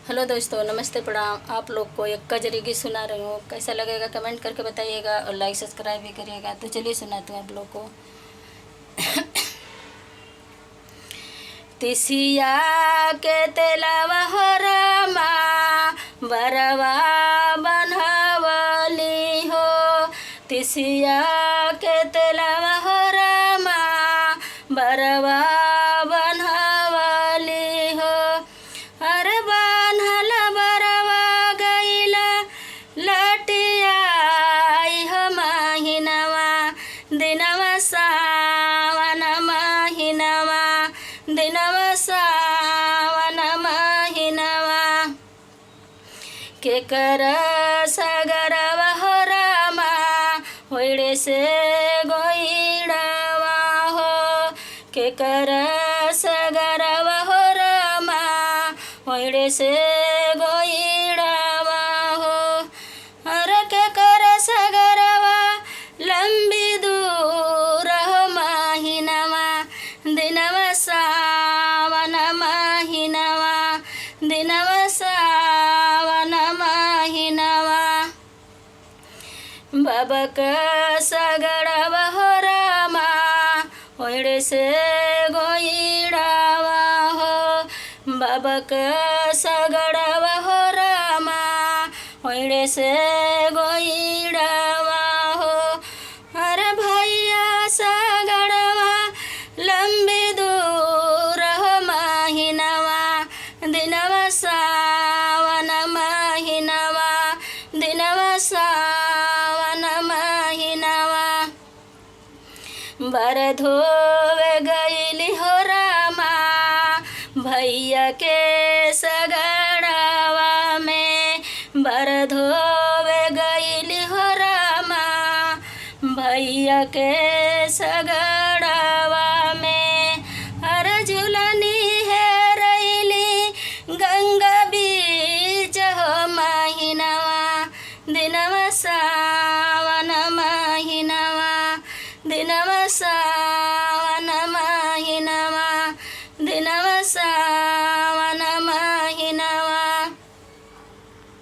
Hello दोस्तों, नमस्ते, प्रणाम। आप लोग को एक कजरी गीत सुना रही हूँ। कैसा लगेगा कमेंट करके बताइएगा और लाइक सब्सक्राइब भी करिएगा। तो चलिए सुनाती हूँ आप लोग को। तिसिया के तेलवा हो रामा बरवा बनवली हो। तिसिया के तेलवा हो रामा बरवा बनवली हो। अरे बान्हल बरवा गईला लटिया हो महिनवा दिनवा सावन महिनवा दिनवा सावन महिनवा। केकर सगरवा हो रामा होइड़े से गोइड़वा हो। केकर सगरवा हो रामा होइड़े से गोइड़वा हो। हर केकर सगरवा लंबी दूर हो महिनवा दिनवा सावन महिनवा दिनवा सावन महिनवा। बाबा का सगड़वा हो रामा होइड़े से गोइड़ावा हो। बाबा का सगड़वा हो रामा होइड़े से गोइड़ावा हो। अरे भैया सगड़वा लंबी दूर हो महिनवा दिनवा सावन महिनवा दिनवा सावन महिनवा। बर धोवे गईली हो रामा भैया के सगड़वा में। बर धोवे गईली हो रामा भैया के सगड़वा में। हर झुलनी है रैली गंगा बीच हो महिनवा दिनवा सावन महिनवा दिनवा सावन।